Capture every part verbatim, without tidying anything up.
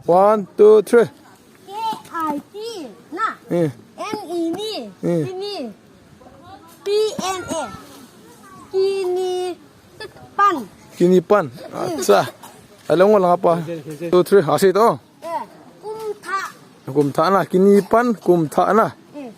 One, two, three. K I T, na. Eh. N E ni. Eh. Kini. P N A. Kini pan. Kini pan. Acha. Along lang apa? Two, three. Asi to. Eh. Kum tha. Kum tha na. Kini pan, kum tha na. Eh.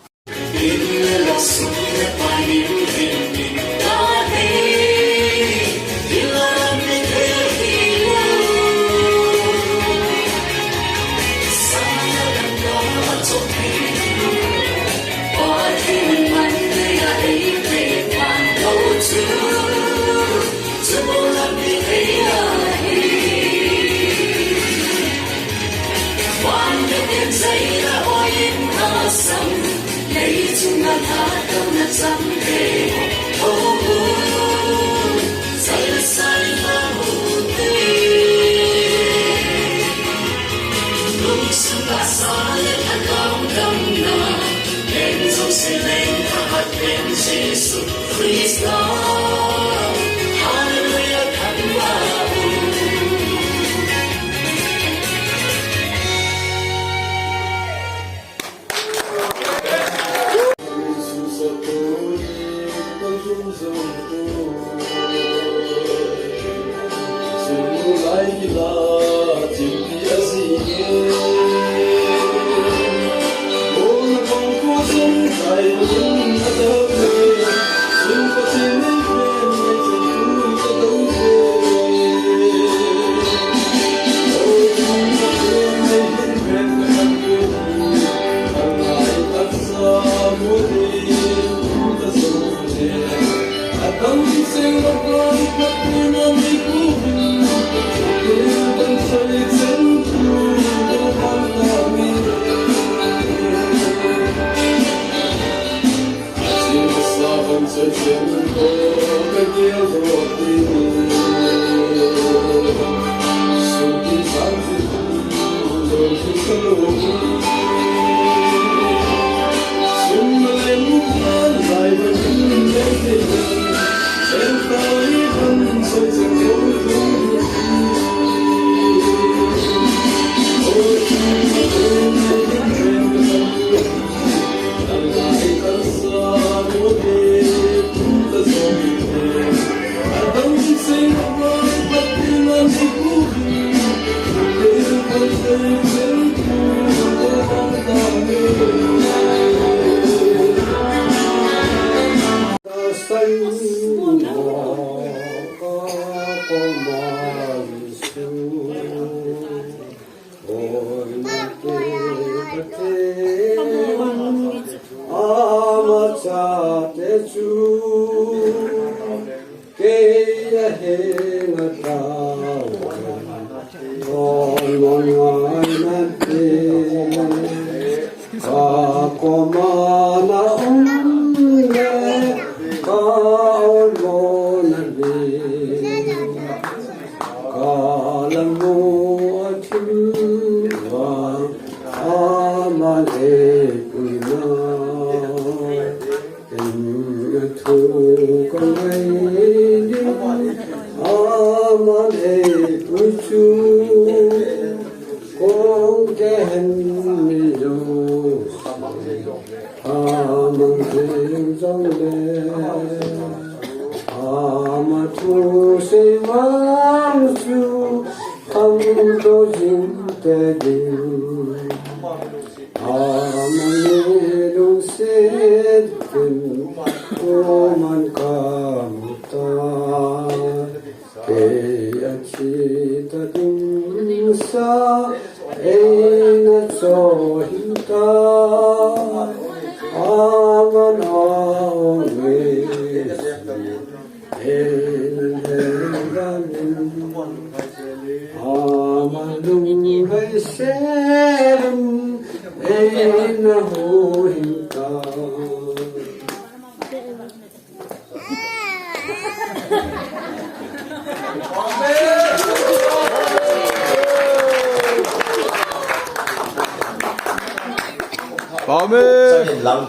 Amen. Sanin lang.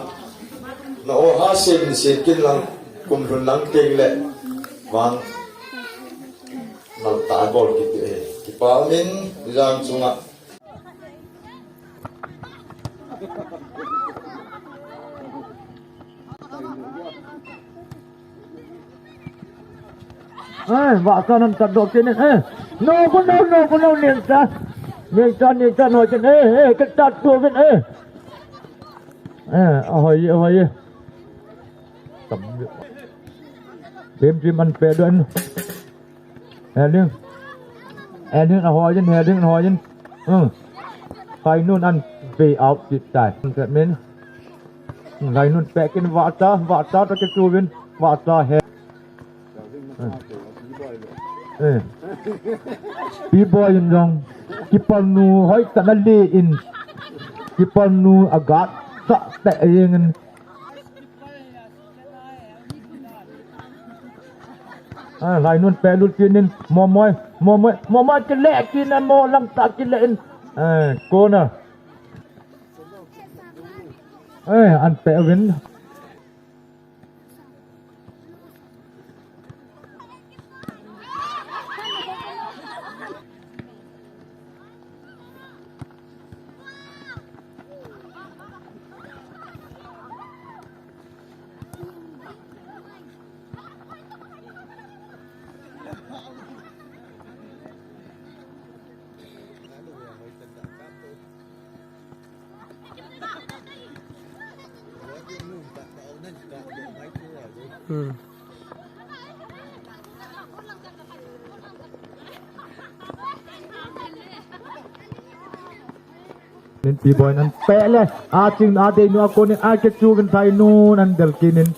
Na o ha sin sin kin lang kum lhun lang teng le vang nal ta gol kiti e. Kipa min jang chunga. Eh, Vahcha nan tat doh kit in, eh. No, ko no, no, ko no, Nengcha. Nengcha, Nengcha, no, chen, eh, eh, ka tat to vin, eh. Eh, ahoi, ahoi. Team, team an pe doh in. Heading. Heading ahoi in, heading ahoi in. Hmm. Lainun an vei out kit tai. Min. Lainun pe kit in Vahcha, Vahcha to kit to vin. Vahcha he. Hmm. Eh. Pi Boy in jong. Keeper nu hoi tana le in. Keeper nu agat sa te ing in. Ah, Lainun pe lut kit in, Momoi, Momoi, Momoi kile kit in, mo lang ta kile in. Eh, corner. Eh, an pe uvin. Hmm. Nin Pi Boy nan pe le. A ching a dei nu a konin a ke chu vin thai nu nan del kinin.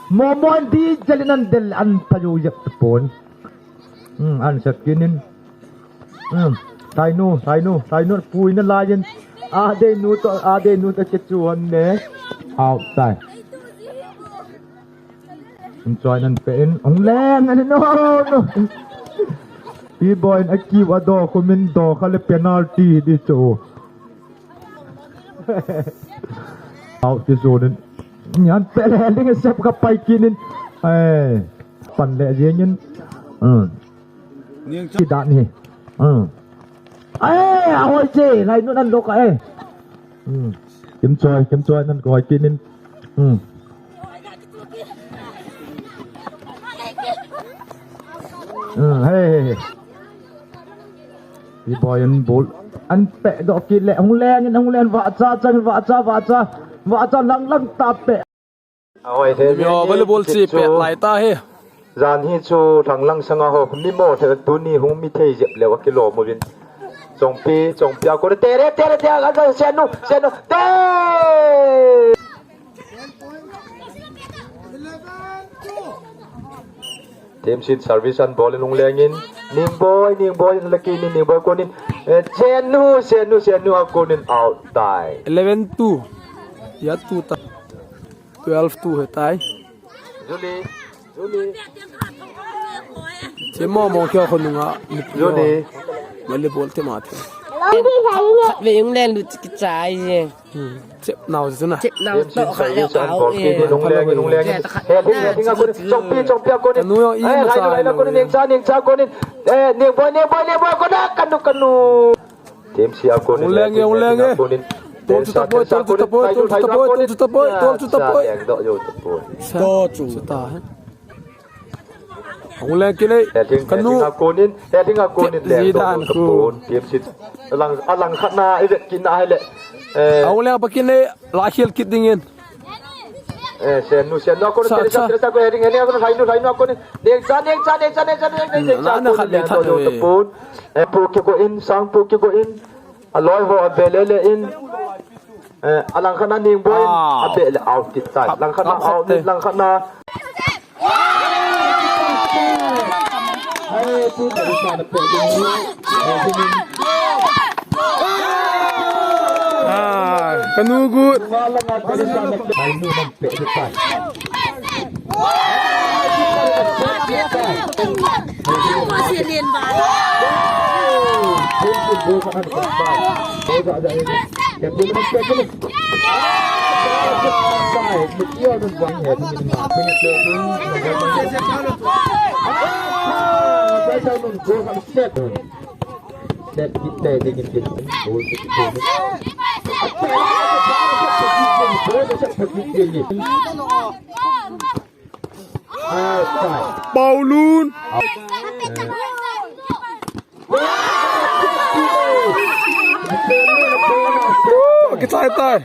Mo mo an di jali nan del an pa ju yep pon. Hmm, an sat kinin. Hmm, thai nu, thai nu, thai nu pui na lai in. A dei nu to, a dei nu to ke chu an ne. Out tai. Hung choi nan pe in, hung leng an no, no. Pi Boy in a kiu a do, kumin do, kha le penalty di chu. Out ti chu nin. Nyan pe le, ling sep ka pai kinin. Ai, pan le jengin. Hmm. Ki dan hi. Hmm. Ai, a hoi che, lai nu nan lo ka e. Hmm. Kim choi, kim choi nan koi kinin. Hmm. Hmm, hey, hey, hey. Pi Boy in ball. An pe do kit le, hung leng in, hung leng, va cha, chang, va cha, va cha. Va cha, lang, lang, ta pe. Ahoi, he, yo, he, volleyball he, chi chu pe lai ta he. Jan hi chu thang lang sanga ho, mi mo the tuni hung mi thei jep le wa kilo mo vin. Chongpi, Chongpi a ko te re, te re, te a, a, se nu, se nu, te! Team sin service an ball in hung leng in. Ning Boy, Ning Boy, in laki ni Ning Boy konin. Eh, Senu, Senu, Senu a konin out tai. Eleven two. Ya two ta. Twelve two he tai. Julie, Julie. Che mo mo kyo ko nunga. Julie. Volleyball te ma the. Khat ve hung leng lut ki chai je. Hmm. Chep nau chu na. Chep nau to kha le au e. Nung leng, nung leng. He, he, he, he, ko ni. Chongpi, Chongpi ko ni. Kanu yo i ma sa. Neng cha, neng cha ko ni. Eh, neng boy, neng boy, neng boy ko na, kanu, kanu. Team C a ko ni. Nung leng, nung leng. Tol chu ta boy, tol chu ta boy, tol chu ta boy, tol chu ta boy, tol chu ta boy. To chu ta. Hung leng kit le. Heading, kanu. Heading a konin, heading a konin. Zidane khu. Team sit. Alang, alang khat na, i vet kit na hai le. Eh. Hung leng pa kit le, la khel kit dingin. Eh, Senu, Senu a konin, sa, Teresa, sa. Teresa ko heading, heading a konin, Lainu, Lainu a konin. Neng cha, neng cha, neng cha, neng cha, neng cha. Na, na, khat le, khat le. Eh, pu ki ko in, sang pu ki ko in. Aloi ho, a be le le in. Eh, alang khat na Neng boy, ah, a be le out kit tai. Lang khat na out, lang khat na. Ah, kanu gut. Set kit te ding in tin. Ball kit te. Paulun. Kichai tai.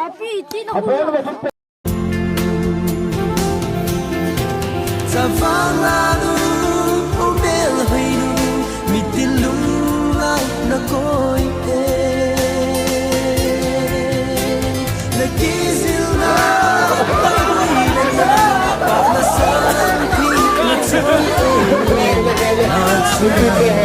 Happy, Tino. Chavang lanu, umel hoinu, mitin lunglai na koi e. Na kizilna, na sanpi, na choi e. Na choi e.